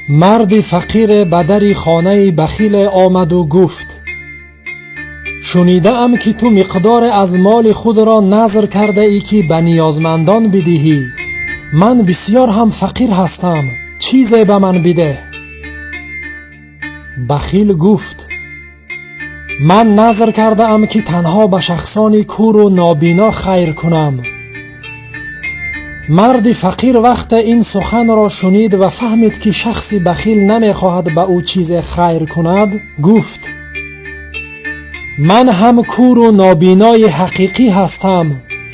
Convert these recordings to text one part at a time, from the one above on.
Марди фақире ба дари хонаи бахиле омаду гуфт: шунидаам, ки ту миқдоре аз моли худро назр кардаӣ, ки ба ниёзмандон бидиҳӣ. Ман бисьёр ҳам фақир ҳастам, чизе ба ман бидеҳ. Бахил гуфт: ман назр кардаам, ки танҳо ба шахсони куру нобино хайр кунам. Марди фақир вақте ин суханро шунид ва фаҳмид, ки шахси бахил намехоҳад ба ӯ чизе хайр кунад, гуфт: ман ҳам куру нобинои ҳақиқӣ ҳастам,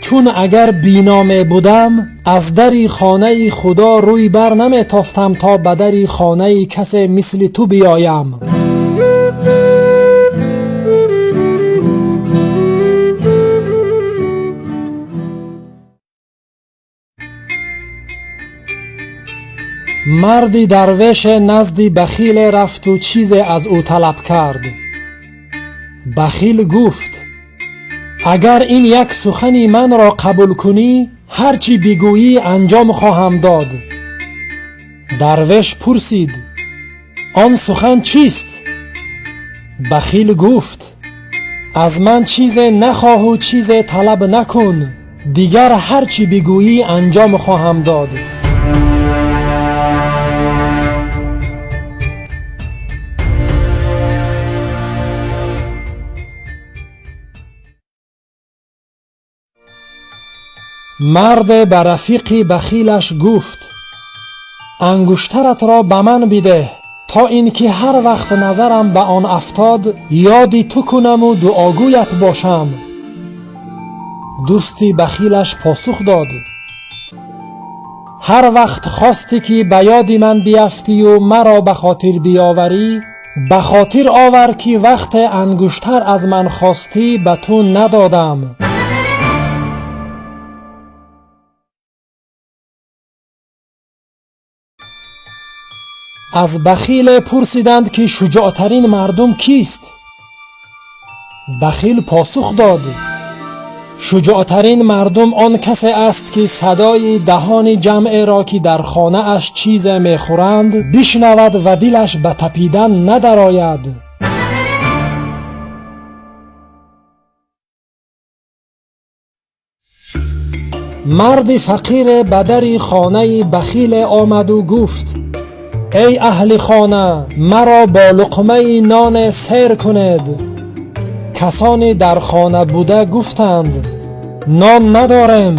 чун агар бино мебудам, аз дари хонаи Худо рӯй бар наметофтам, то ба дари хонаи касе мисли ту биёям. Марди дарвеше назди бахиле рафту чизе аз ӯ талаб кард. Бахил гуфт: агар ин як сухани манро қабул кунӣ, ҳар чӣ бигӯӣ, анҷом хоҳам дод. Дарвеш пурсид: он сухан чист? Бахил гуфт: аз ман чизе нахоҳу чизе талаб накун, дигар ҳар чӣ бигӯӣ, анҷом хоҳам дод. Марде ба рафиқи бахилаш гуфт: ангуштаратро ба ман бидеҳ, то ин ки ҳар вақт назарам ба он афтод, ёди ту кунаму дуогӯят бошам. Дӯсти бахилаш посух дод: ҳар вақт хостӣ, ки ба ёди ман биафтию маро ба хотир биёварӣ, ба хотир овар, ки вақте ангуштар аз ман хостӣ, ба ту надодам. Аз бахиле пурсиданд, ки шуҷоътарин мардум кист? Бахил посух дод: шуҷоътарин мардум он касе аст, ки садои даҳони ҷамъеро, ки дар хонааш чизе мехӯранд, бишнавад ва дилаш ба тапидан надарояд. Марди фақире ба дари хонаи бахиле омаду гуфт: эй аҳли хона, маро бо луқмаи ноне сер кунед. Касони дар хона буда гуфтанд: нон надорем.